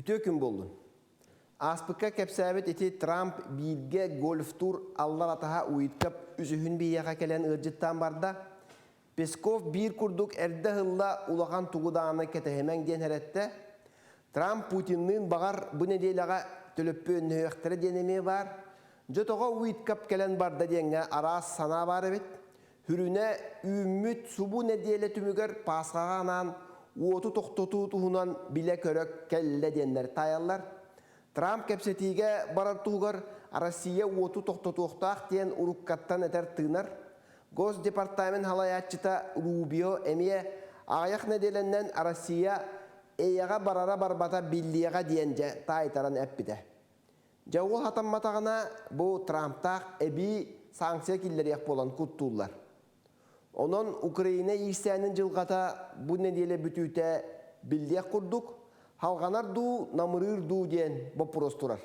Үтүө күн буоллун. Ааспыкка кэпсээбит ити Трамп бииргэ гольфтуур аллар атаһа Уиткап үсүһүн биһиэхэ кэлэн ыалдьыттаан барда. Песков биир курдук эрдэ ыһылла улахан тугу даҕаны кэтэһимэҥ диэн эрэттэ. Трамп Путинныын баҕар бу нэдиэлэҕэ төлөппүөннөһүөхтэрэ диэн эмиэ баар. Дьэ тоҕо Уиткап кэлэн барда диэҥҥэ араас санаа баар эбит. Сүрүнэ үүммүт субу нэдиэлэ түмүгэр Паасхаҕа анаан уоту тохтотуу туһунан билэ-көрө кэллэ диэннэр таайаллар. Трамп кэпсэтиигэ барар туһугар Россия уоту тохтотуохтаах диэн уруккаттан этэр-тыынар. Госдепартамент салайааччыта Рубио эмиэ аҕыйах нэдиэлэннэн Россия эйэҕэ барара-барбата биллиэҕэ диэн дьэ таайтаран эппитэ. Дьэ ол хатамматаҕына бу Трамптаах эбии санкция киллэриэх буолан куттууллар. Онон Украина иирсээнин дьылҕата бу нэдиэлэ бүтүүтэ биллиэх курдук, халҕанар дуу, намырыыр дуу диэн боппуруос турар.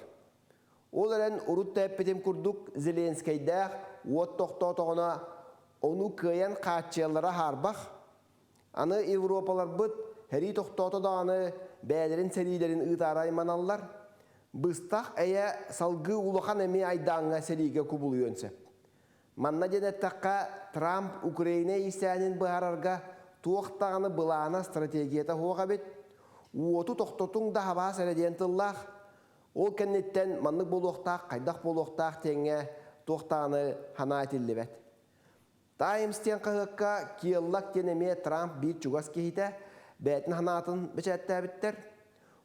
Ол эрэн урут да эппитим курдук Зеленскэйдээх уот тохтоотоҕуна ону кыайан хааччыйаллара хаарбах. Аны Европаларбыт сэрии тохтоото даҕаны бэйэлэрин сэриилэрин ыытаары айманаллар. Быстах эйэ салгыы улахан эмиэ айдааҥҥа сэриигэ кубулуйуон сөп. Манна диэн эттэххэ, Трамп Украина иирсээнин быһаарарга туох даҕаны былаана, стратегията суох эбит. Уоту тохтотуҥ да хабаас эрэ диэн тыллаах. Ол кэнниттэн маннык буолуохтаах, хайдах буолуохтаах диэҥҥэ туох даҕаны санаа этиллибэт. Таймс диэн хаһыакка Келлог диэн эмиэ Трамп биир чугас киһитэ бэйэтин санаатын бэчээттээбиттэр.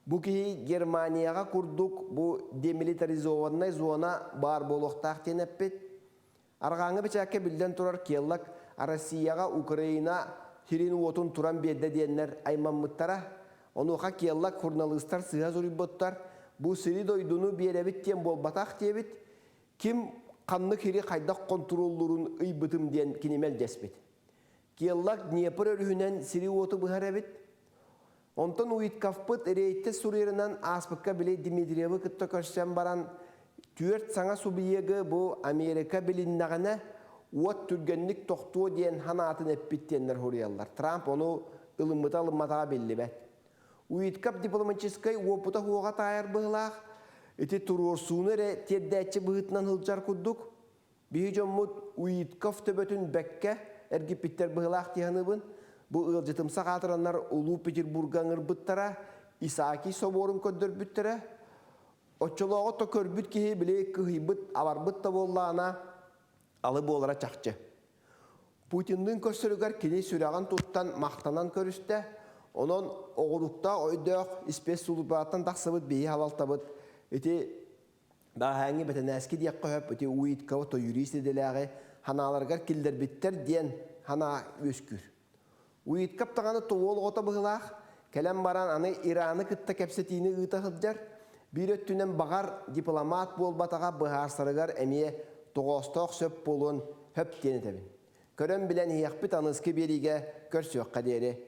Бу киһи Германияҕа курдук бу демилитаризованнай зона баар буолуохтаах диэн эппит. Арҕааҥҥы бэчээккэ биллэн турар Келлог Россияҕа Украина сирин-уотун туран биэрдэ диэннэр аймаммыттара. Онуоха Келлог суруналыыстар сыыһа суруйбуттар, бу сири-дойдуну биэрэбит диэн буолбатах диэбит, Ким ханнык сири хайдах хонтуруоллуурун ыйбытым диэн кини мэлдьэспит. Келлак Днепр өрүһүнэн сири-уоту быһар эбит. Онтон Уитковпыт рейдтэ суруйарынан ааспыкка били Дмитриевы кытта көрсөн баран түөрт саҥа субъегы бу Америка билиннэҕинэ уот түргэнник тохтуо диэн санаатын эппит диэннэр суруйаллар. Трамп ону ылыммыта ылымматаҕа биллибэт. Уиткап дипломатическай уопута суоҕа таайар быһыылаах, ити туруорсууну эрэ тиэрдээччи быһыытынан сылдьар курдук. Биһи дьоммут Уитков төбөтүн бэккэ эргиппиттэр быһыылаах дии саныыбын. Бу ыалдьытымсах аатыраннар Улуу Петербурга ыҥырбыттара, Исаакий собуорун көрдөрбүттэрэ. Оччолооҕу то көрбүт киһи били кыһыйбыт, абарбыт да буоллаҕына, алы буолара чахчы. Путинныын көрсөрүгэр кини сүрэҕин туттан махтанан көрүстэ. Онон оҕуруктаах өйдөөх испиэс-сулууспалартан тахсыбыт биһи салалтабыт ити бэҕэһээҥҥи бэтэнээски диэххэ сөп ити Уиткова то юрист идэлээҕи санааларыгар киллэрбиттэр диэн санаа үөскүүр. Уиткап даҕаны уол оҕото быһыылаах, кэлэн баран аны Ираны кытта кэпсэтиини ыыта сылдьар, биир өттүнэн баҕар дипломат буолбатаҕа быһаарсарыгар эмиэ тоҕоостоох сөп буолуон сөп диэн этэбин. Көрөн билэн иһиэхпит аныгыскы биэриигэ көрсүөххэ диэри.